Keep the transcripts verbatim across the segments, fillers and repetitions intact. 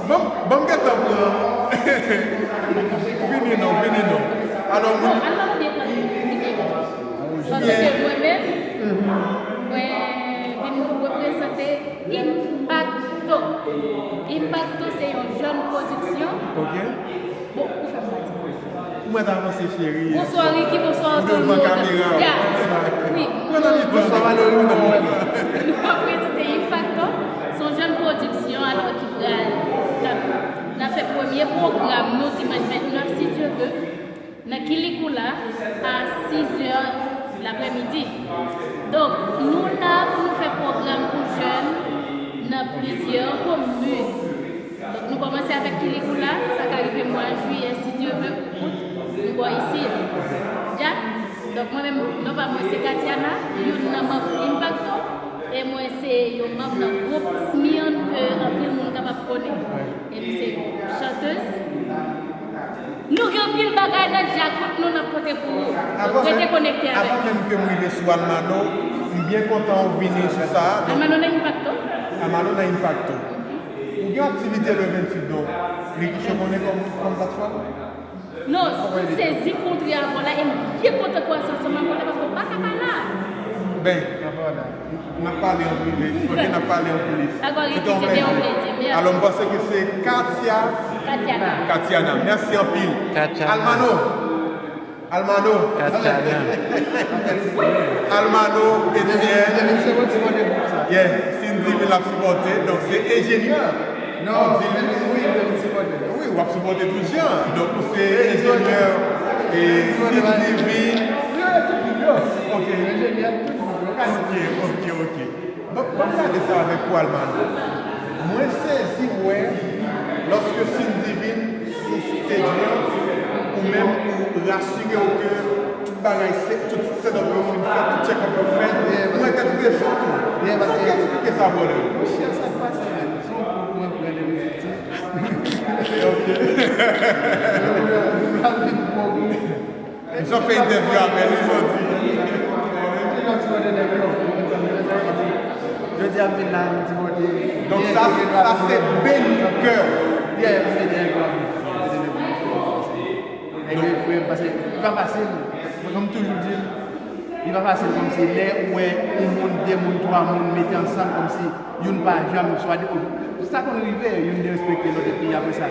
Ban m gentan pran. Vini non, vini non. Alò, moun. Alò, byen pran. Paske mwen menm, mwen vin reprezante Impacto. Impacto se yon jèn pwodiksyon. Ok. Bon, ou fè m pati. Ou mèt avanse, cheri. Bonswa, Ricky, bonswa, tout moun. Devan kamera. Ya. Wi. Pran nan mitan. Bonswa, Valerie. Nou ap prezante Impacto. Se yon jèn pwodiksyon, alò, ki pral, k ap, n ap fè premye pwogram nou dimanch vennèf, si Dye ve, nan Kilikoula, a sis zè laprèmidi. Donk, nou la pou nou fè pwogram pou jèn nan plizyè komin. Donk, nou kòmanse avèk Kilikoula, sa ka rive mwa jiyè, si Dye ve, ou out, nou bò isit. Dyak? Donk, mwen menm, non pa mwen se Katiana, youn nan manm Impacto, e mwen se yon manm nan gwoup Smian ke anpil moun kapab konnen. E m se yon chantèz. Nou gen anpil bagay nan djakout nou n ap pote pou ou. Donk, rete konekte avèk nou. Avan menm ke m rive sou Almano, m byen kontan ou vini sou sa. Donk, Almano nan Impacto. Almano nan Impacto. Ou gen aktivite le venntuit, donk, Ricky Show konnen kòm, kòm platfòm? Non, m sezi kontre avè w la, e m byen kontan kwase ansanm avè w la, paske w pa ka pa la. Ben, n ap pale an prive. Ok, n ap pale an prive. Dakò, Ricky, se te yon plezi. Mèsi. Alò, m panse ke se Katia. Katiana. Katiana. Mèsi anpil. Katiana. Almano. Almano. Katiana. Almano, Etienne. Yeah, Cindy vin ap sipòte. Donk, se enjenyè. Non, wi, wi, wi, wi, w ap sipòte tout jan. Donk, ou se enjenyè e Cindy vin. Ok. Ok, ok, ok. Bon, ban m gade sa avèk ou, Almano. Mwen sezi wè, lòske Cindy vin sou stage lan, ou menm ou rasire w ke tout bagay, se, tout setup yo fin fèt, tout check-up yo fèt, mwen tèt prezan tou. Sa ki eksplike sa, brother? Monchè, sa k pase, man? Se yon kou mwen pran de miziti. Ok. M sot fè entèvyou avè li jodi. Jodi a m vin la, m di Bondye. Donk sa, sa se beni kè w. Yeah, m vin de kè m. Nèg yo fre m, paske li pa fasil. Mwen, kòm m toujou di l, li pa fasil kòmsi lè ou wè yon moun, de moun, twa moun mete ansanm kòmsi youn pa janm, swa de, sa konn rive, youn derespekte lòt, epi apre sa,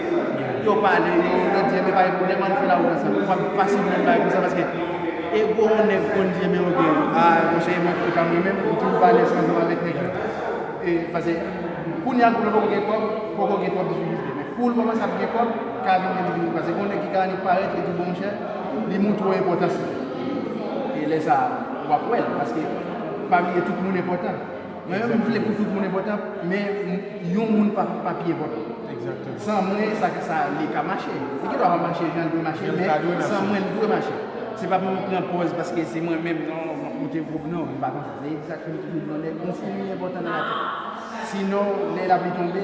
yo pale, yo, yo di, enben, pa gen pwoblèm, ann fè lawout ansanm. Ou p ap fasilman bay konsa, paske ego yon nèg konn di, enben, ok, a, monchè, e mwen ki pa mwen menm, m toujou pale san zam avèk nèg yo. E, paske, kounye a, kounye a, poko gen kòb, poko gen twòp difikilte. Men, Pou l kòmanse ap gen kòb, ka vin gen difikilte. Paske gon nèg ki ka annik parèt, li di, bon, monchè, li montre w enpòtans li. E lè sa a, w ap wè l, paske pa bliye tout moun enpòtan. Mwen menm, m vle pou tout moun enpòtan, men m, yon moun pa, pa pi enpòtan. Egzakteman. San mwen, sa, sa, li ka mache. Li gendwa pa mache jan l dwe mache, men san mwen, li dwe mache. Se pa pou m pran pòz paske se mwen menm, non, m ap monte gwoup, non, m pa konsa. Se sa k fè m toujou di yon nèg, yon foumi enpòtan nan latè. Sinon, lè lapli tonbe,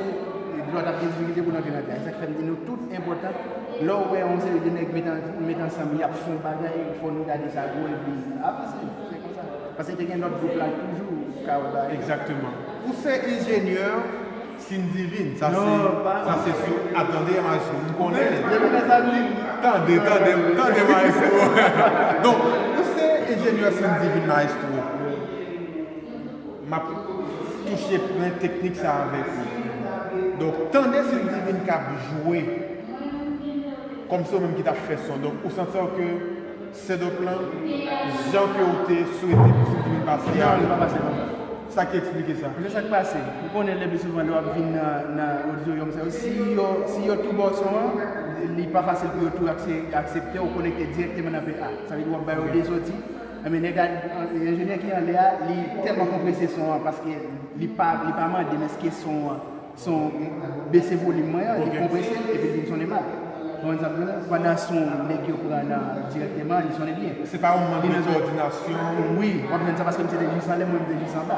dlo t ap gen difikilte pou l antre nan tè a. E sa k fè m di nou tout enpòtan. Lè w wè yon seri de nèg met an, met ansanm, y ap fè yon bagay, fò nou gade sa gwo epi avanse. Se konsa. Paske te gen lòt gwoup la toujou, ka wè bagay. Egzakteman. Ou se enjenyè Cindy vin. Sa se, sa se sou, a, tande, maestro, m konnen. Depi lè sa vin. Tande, tande, tande, maestro. Donk, ou se enjenyè Cindy vin, maestro. M ap touche pwen teknik sa avèk ou. Donk, tande Cindy vin k ap jwe, kòmsi ou menm ki t ap fè son. Donk, ou santi w ke setup lan, jan ke ou te swete pou Cindy vin pase a? Non, li pa pase konsa. Sa ki eksplike sa? Men sa k pase, ou konnen le pli souvan lè w ap vin nan, nan auditorium sa yo, si yo, si yo tou ba w son an, li pa fasil pou yo tou akse-, aksepte w konekte dirèkteman nan P A. Sa vle di w ap ba yo de soti. Enben, nèg la, enjenyè ki anlè a, li tèlman konprese son an, paske li pa, li pa mande m èske son an, son bese volim mwen an, li konprese l, epi li vin sonnen mal. Ou konprann sa m di w la? Pandan son nèg yo pran nan dirèkteman, li sonnen byen. Se pa yon mank de kowòdinasyon? Wi, w ap jwenn sa, paske m se te jis anlè, mwen m te jis anba.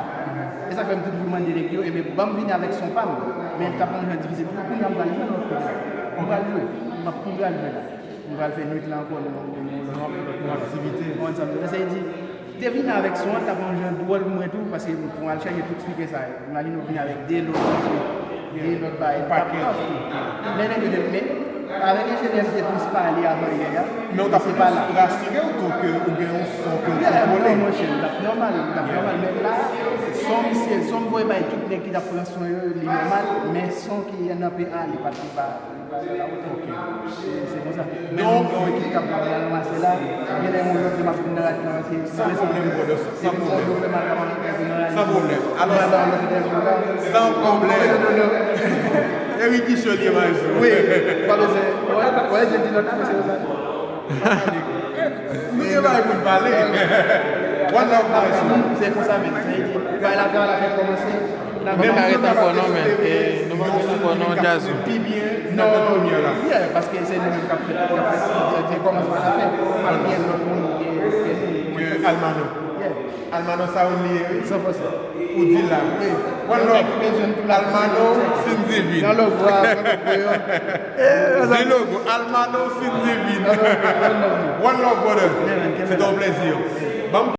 E sa fè m toujou mande nèg yo, enben, ban m vini avèk son pa m. Men l t ap yon jan difisil. Kounye a m pral jwe lòt kote. M pral jwe. M ap tou pral jwe la. Nou pral fè nwit la ankò, nou, nou, nou, nou, nou aktivite. Ou konprann sa m di w la? Sa vle di, te vin avèk son an, t ap yon jan dwòl pou mwen tou, paske pou al chèche tout spikè sa yo. Imajine w vin avèk de lòt spikè. E lòt bagay, l t ap tough tou. Men nèg yo te, men avèk enjenyè m te plis pale avan yè a. Men w t ap plis rasire w tou ke ou gen yon son ke w kontwole. Non, monchè, li t ap nòmal, li t ap nòmal. Men la, son misye, son m voye bay tout nèg ki t ap pran son yo, li nòmal, men son ki nan P A, li pa t, li pa, li pa nan lawotè. Se konsa. Donk, yon ekip k ap ranmase la, genlè yon lòt ki m ap vin nan radyo an, se San pwoblèm, brother. San pwoblèm. San pwoblèm. Alò, san pwoblèm. Eric Guichelier, maestro. Wi, pa bezwen. Wè, wè, se di lòt mesye sa. Nou gen bagay pou n pale. One love, maestro. Se konsa menm. Sa vle di, bagay la, travay la fèk kòmanse. Nou pa ka ret ankò non, men. E, nou pa ka ret ankò non, Jazou. Pi byen nan premyè la. Yeah, paske se nou menm k ap fè, k ap fè, sa vle di kòmansman la fen. Pa gen lòt moun ke, ke nou. Ke Almano. Yeah. Almano sa ou li ye, wi. San fòse. Ou di la. Wi. One love. Almano, Sin Divine. Nan lòv, vwa, nan lòv, vwa. Di logo, Almano, Sin Divine. One love, brother. Se te yon plezi. Ban m